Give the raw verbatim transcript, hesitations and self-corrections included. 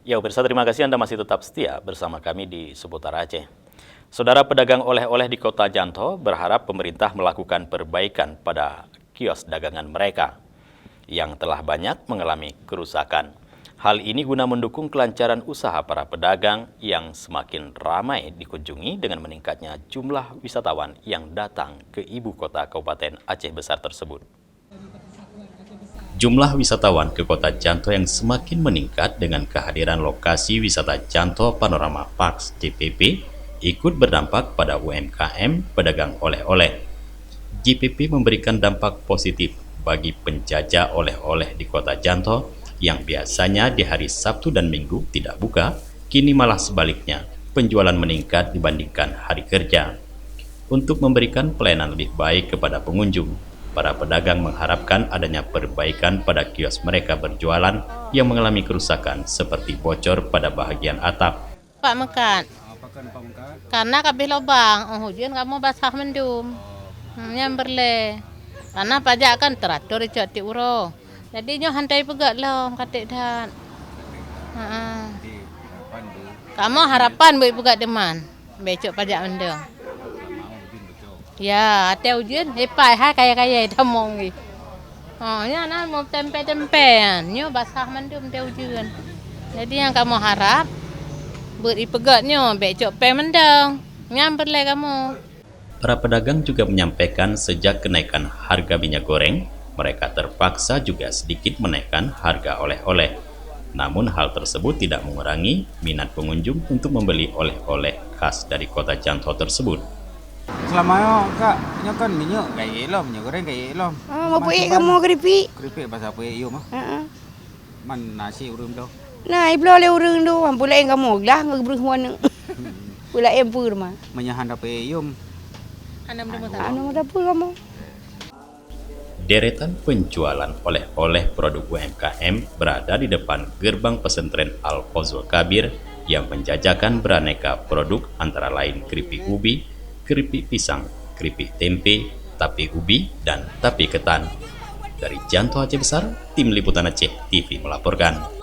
Ya, pemirsa, terima kasih Anda masih tetap setia bersama kami di Seputar Aceh. Saudara, pedagang oleh-oleh di Kota Jantho berharap pemerintah melakukan perbaikan pada kios dagangan mereka yang telah banyak mengalami kerusakan. Hal ini guna mendukung kelancaran usaha para pedagang yang semakin ramai dikunjungi dengan meningkatnya jumlah wisatawan yang datang ke ibu kota Kabupaten Aceh Besar tersebut. Jumlah wisatawan ke Kota Jantho yang semakin meningkat dengan kehadiran lokasi wisata Jantho Panorama Parks, J P P, ikut berdampak pada U M K M pedagang oleh-oleh. J P P memberikan dampak positif bagi penjajah oleh-oleh di Kota Jantho yang biasanya di hari Sabtu dan Minggu tidak buka, kini malah sebaliknya, penjualan meningkat dibandingkan hari kerja. Untuk memberikan pelayanan lebih baik kepada pengunjung, para pedagang mengharapkan adanya perbaikan pada kios mereka berjualan yang mengalami kerusakan seperti bocor pada bahagian atap. Pak meukat. Karena kabeh lobang, oh, hujeuen kamoe basah mandum. Hmm, nyan peureulée. Karena pajak kan teratur icok tiep uroe. Jadi nyoe hana ipeugét lom, katék that. Heeh. Kamoe harapan beu ipeugét deuman. Bék icok pajak mandum. Ya, até ujeuen, lepai hai kayée-kayée tamong jih. Oh, nyan na meutempe-tempe nyan. Nyoe basah mandum até ujeuen. Jadi nyang kamoe harab, beuet ipeugét nyoe bék icok péng mandum. Nyan peureulée kamoe. Para pedagang juga menyampaikan sejak kenaikan harga minyak goreng, mereka terpaksa juga sedikit menaikkan harga oleh-oleh. Namun hal tersebut tidak mengurangi minat pengunjung untuk membeli oleh-oleh khas dari Kota Jantho tersebut. Selama nyoe, Kak, nyoe kan minyeuk gaya lom, minyeuk goreng gaya lom. Ah, mau peuék kamoe keripik? Keripik pasal peuék yum ah. Heeh. Man nasi ureueng bloe. Nah, ibloe lé ureueng tu, han peulaén kamoe glah ngon geubeureung wan. Peulaén pur mah. Meunyoe hana peuék yum. Hana meudapeue kamoe. Deretan penjualan oleh-oleh produk U M K M berada di depan gerbang pesantren Al-Fawzul Kabir yang menjajakan beraneka produk antara lain keripik ubi, keripik pisang, keripik tempe, tape ubi, dan tape ketan. Dari Jantho Aceh Besar, Tim Liputan Aceh T V melaporkan.